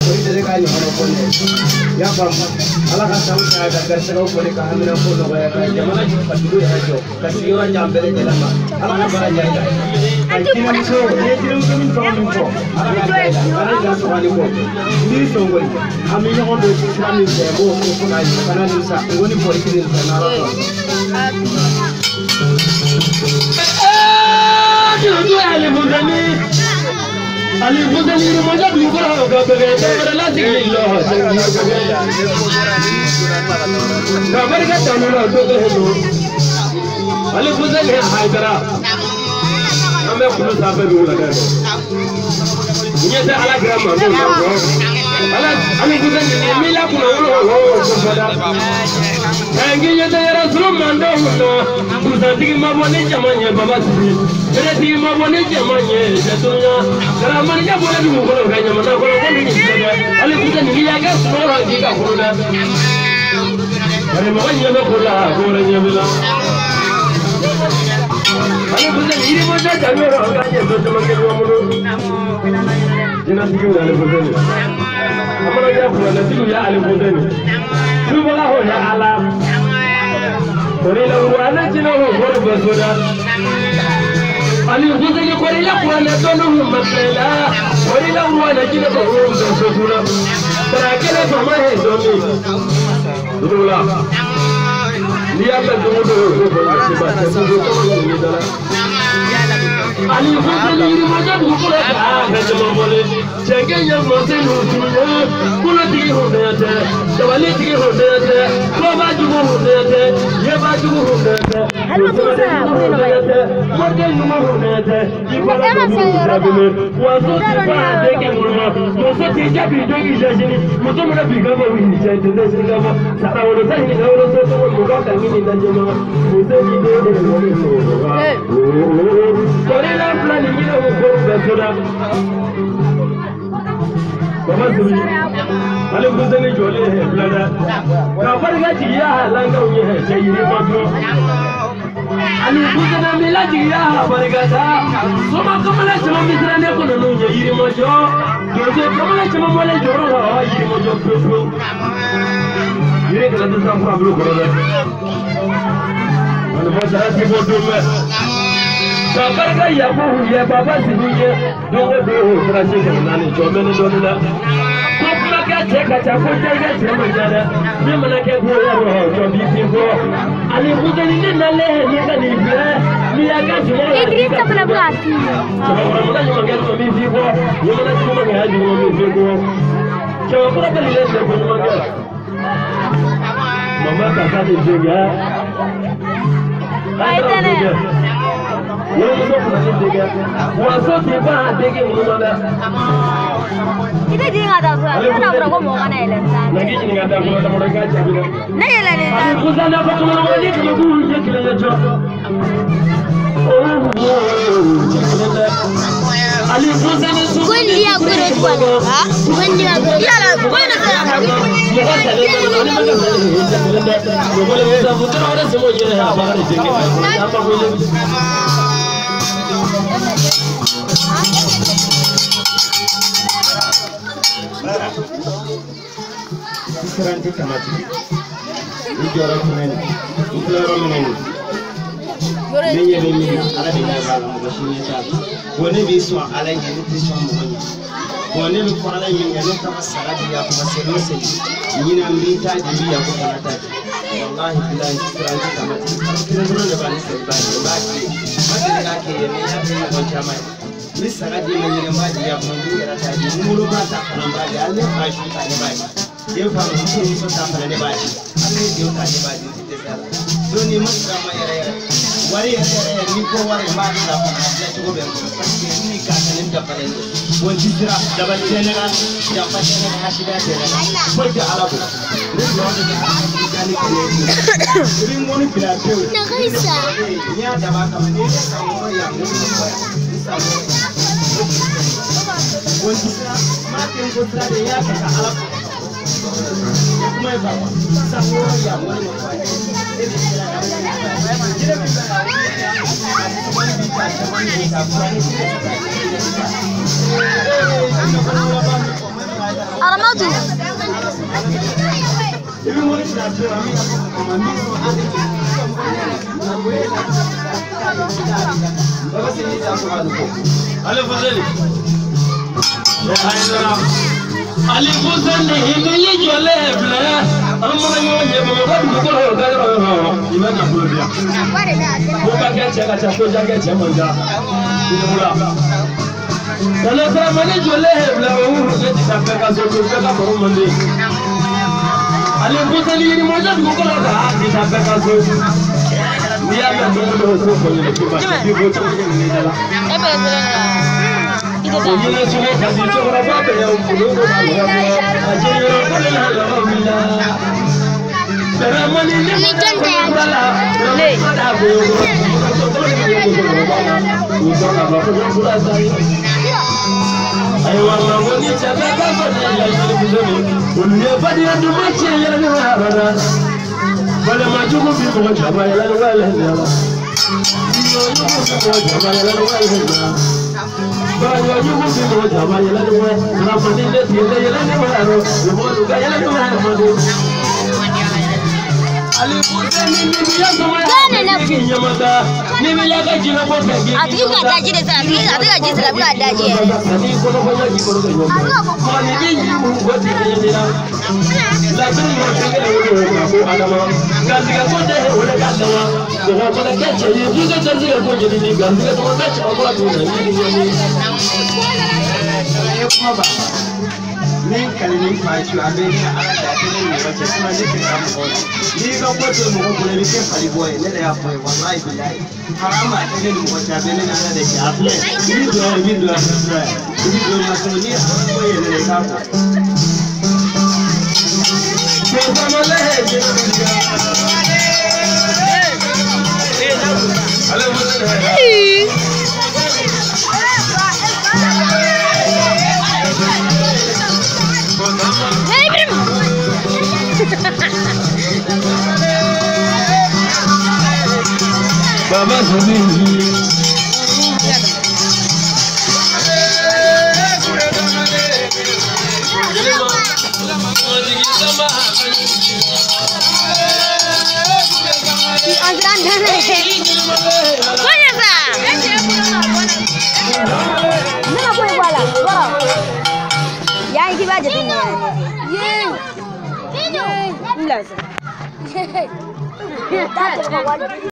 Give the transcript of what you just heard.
Kori tɛ se k'a ɲɔgɔnna fɔ ne ye. I y'a faamu? Ala ka san caya ka garisɛgɛw fɔli ka hamina ko nɔgɔya ka jamana jɔ ka dugu yɛrɛ jɔ ka sigiyɔrɔ ɲan bɛɛ lajɛlen ma. Ala ka baara diya i la. Ka jinamuso n'i ye jinamuso min tɔgɔ min fɔ Ala ka diya i la. Kana jan sɔgɔli kɔ. N b'i sɔn koyi. An bɛ ɲɔgɔn don sira min fɛ n b'o fɔ fo k'a ɲɛ. Kana nimisa. N ko ni fɔli kelen tɛ n'Ala sɔnna. Ali Fuseni mɔjɔ dugukolo ka bɛgɛ dɔwɛrɛ lasigi lɔ ka barika tanu la dɔ bɛ don Ali Fuseni Hayidara an bɛ kulu sanfɛ dugu la dɛ ɲɛ tɛ Ala kira ma n'o la kɔ Ala Ali Fuseni ni mi la kunna wolo o ko fɔda nka ɲɛ tɛ yɛrɛ sulu mandenw na kusantigi ma bɔ ni jama ɲɛ baba sigi beretigi ma bɔ ni jama ɲɛ jɛtunya karamɔgɔkɛ bɔra dugukolo kan jamana kɔnɔ ko nin tɛ dɛ Ali Fuseni n'i y'a kɛ sunɔgɔ k'i ka furu dɛ bari mɔgɔ ɲɛ bɛ ko la ko wɛrɛ ɲɛ b'i la Ali Fuseni yirimajɔ janyɔrɔ an ka ɲɛ dɔ caman kɛ ɲɔgɔn bolo jinɛtigiw ye Ali Fuseni a mana kɛ kuranɛtigiw ye Ali Fuseni subaga ho ya Ala korila kuranɛ jinɛ ho kori bɛ soda Ali Fuseni korila kuranɛ dɔnni ho masela korila kuranɛ jinɛ ho bɛ sotuna tara kelen fama ye dɔnni dugu la n'i y'a mɛn don o don o ko seba cɛ dugu caman bɛ da la Ali Fuseni yirimajɔ dugukolo kan ka jama bɔlen cɛkɛ ɲɛ mɔse n'u tun ye kolotigi hɔndenya tɛ dabalitigi hɔndenya tɛ kɔba jugu hɔndenya tɛ yeba jugu hɔndenya tɛ hɔndenya tɛ mɔden ɲuman hɔndenya tɛ ibala jugu waso ti ba denkɛ ŋɔnɔ muso ti jaabi dɔnki jɛsini muso mana bi ka bɔ wuli cɛ tɛ dɛsɛ ka bɔ sara wolo sa ɲininka wolo so tɔgɔ mɔgɔ ka ɲini lajɛ ma muso ni den de wolo kɔrila fila ni ɲinɛ ko ko bɛɛ soda baba sigi Ale Fuseni jɔlen ye filɛ dɛ ka barika jigiya lankaw ye cɛ yiri ma dɔn Ali Fuseni mi la jigiya barika ta soma kamalen caman bɛ siran ne kɔnɔ n'u ye yiri ma jɔ donso kamalen caman bɔlen jɔyɔrɔ la yiri ma jɔ pewu pewu yiri kana tɛ san fura bolo kɔrɔ dɛ ani fɔ sara ti bɔ don mɛ ka barika Yakubu ye baba sigi ye don o don o sira se 400 jɔ mɛ ni dɔɔnin dɛ ko kuma kɛ cɛ ka ca ko cɛ ka cɛ ma ca dɛ min mana kɛ ko yɔrɔ jɔ b'i fin kɔ Ali Fuseni ne nalen ne ka nin filɛ n'i y'a kɛ suma la Idrissa fana bɛ k'a fi cɛbakɔrɔ ɲuman kɛ tuma min fi kɔ ɲuman juguman kɛ juguman min fi kɔ cɛbakɔrɔ bɛ nin lɛ ko ɲuman kɛ mama kasa de denkɛ Ayi tɛnɛ. Wolomuso fana ni denkɛ waso ti ban a denkɛ ŋunuma dɛ. I tɛ jigin ka taa so yan. Ne n'a fɔra ko mɔgɔ kana yɛlɛ nin sanfɛ. Nka k'i ɲininka da kɔnɔ damadɔ i k'a jaabi dɛ. Ne yɛlɛlen Ali sanfɛ. Fuseni fɔ kɔnɔmɔgɔ ni dugu ye kelen ye jɔ. Cɛ kelen dɛ. Ali Fuseni su. Gondi ya gure tuwala. Gondi ya gure. Yala ko ina se ka Mɔgɔ salen bɛ na ni ma ka salen cɛ kelen dɛ. Mɔgɔ le Musa futura wɛrɛ sɛmɔ yɛrɛ a b'a ka denkɛ. An ma wele. I siran tɛ tamati i jɔyɔrɔ jumɛn na i tilayɔrɔ min na nin ne ɲɛ bɛ min na Ala de ɲɛ b'a la mɔgɔ si ɲɛ t'a la bon ne b'i sɔn Ala ɲɛ ne tɛ sɔn mɔgɔ ɲɛ bon ne bɛ fɔ Ala min kɛ ne ka sara di Yakuba seli o seli ɲinan n b'i ta di n bɛ Yakuba fana ta di walahi bilahi n tɛ siran tɛ tamati kalo kelen dɔrɔn de b'a ni seli ba ye n b'a k'i ye n ma deli k'a k'i ye mɛ n y'a kɛ ɲɔgɔn caman ye n bɛ saga d'i ma ɲinɛ n b'a di Yakuba n b'i yɛrɛ ta di n woloba ta fana n b'a di hali ne fa su ta ne b'a di den fa n furumuso ta fana ne b'a di hali ne denw ta ne b'a di n tɛ dɛsɛ a la don ni ma siran ma yɛrɛ yɛrɛ wari yɛrɛ yɛrɛ yɛrɛ ni ko wari n b'a bila fana a dilan cogo bɛ n bolo parce que ni k'a kɛ ne dafalen don bon n ti siran dabali tɛ ne la janfa tɛ ne la hasidiya tɛ ne la foyi tɛ Ala bolo ne jɔ de bɛ Ala ka diya ni kɛnɛ ye i bɛ n kɔni bila pewu n'i y'a dab'a kama n'i ye san wɔɔrɔ yan ne bɛ bɔ yan ni san wɔɔrɔ yan bon n ti siran n m'a kɛ n ko sira de n y'a kɛ ka Ala fo kuma ye ba san wɔɔrɔ yan walima fɔ a ye e bɛ siran ka jinɛ min bɛ na a b'i ta caman b'i ta fura ni jinɛ bɛ ta jinɛ bɛ ta ee jinɛ kɔnɔma b'a min fɔ Aramatu. Ali Fuseni ni jɔlen filɛ an mana ɲɔgɔn ye mɔgɔ dugukolo ka yɔrɔ yɔrɔ i bɛ nafolo di yan ko ka kɛ cɛ ka ca ko ja kɛ cɛ man ca dugu la kana karamani jɔlen filɛ o ne ti taa bɛɛ ka so to bɛɛ ka baro man di Ali Fuseni yirimajɔ dugukolo kan a ti taa bɛɛ ka so n'i y'a mɛn don o don ko fɔ ɲɛna k'i ma k'i b'o cogo ɲini da la. E bɛ Ɲinɛ sugu kasi cɛkɔrɔba bɛ yan olu ko ka mɔgɔ bɔ a jɛyɔrɔ ko ne la laban wulila. Bɛrɛmani ne Ni jɔn tɛ yan. ma la ma da boyo u sɔn ka bɔ ko fura sa ye. Ayiwa nka ko ni cɛ bɛɛ ka fɔ ne ya jeli muso ni olu ye fadenya duman tiɲɛ yɛrɛ ni wa abada. Balima jugu bi mɔgɔ caman yɛlɛ ni wa yɛlɛ la. Jugu bi mɔgɔ caman yɛlɛ ni wa yɛlɛ la. Báyọ̀ yóò fi mọ̀ jàmbá yẹlẹ́ ni wọ́n ramani lé tiẹ̀ yẹlẹ́ ni wọ́n rọ ìmọ̀lù ká yẹlẹ́ ni wọ́n mọ̀dé. Alifuseni ni mi yá sọmọ yá kí nyamata ni mi yá ka jìnnà bọ́ fẹ́ kí. A tigi ka daji de sa a tigi ka ji sira a bɛ ka daji yɛrɛ. Ani kɔnɔfɔ yá k'i kɔnɔ ka ɲɔgɔn. Mɔgɔ ni y'i mun bɔ ti kɛɲɛ de la. Lasiri yɔrɔ ti kɛ o de ye ko adama. Garisɛgɛ ko tɛ o de ka dama. Mɔgɔ mana kɛ cɛ ye k'i ka garisɛgɛ ko jeli ni garisɛgɛ tɔgɔ bɛ cɛ kɔrɔ tun na ni ɲani. Ye kuma ba ne kale ni fa ci a bɛ ni ala cɛ a tɛ ne ni mɔgɔ cɛ kuma ne tɛ ka mɔgɔ la n'i ka ko to mɔgɔ bolo i bɛ kɛ fali bɔ ye ne de y'a fɔ ye walayi bilayi harama a tɛ ne ni mɔgɔ cɛ a bɛ ne ni ala de cɛ a filɛ i bɛ don yan i bɛ don yan i bɛ don yan sɔrɔ ni ko yɛlɛ i t'a fɔ. Baba Sani. Kɔɲɔ sa. Ne ma foyi bɔ a la. Wɔrɔ. Yan k'i b'a jateminɛ. Ye. N bila sa. Taa tɔgɔ wali.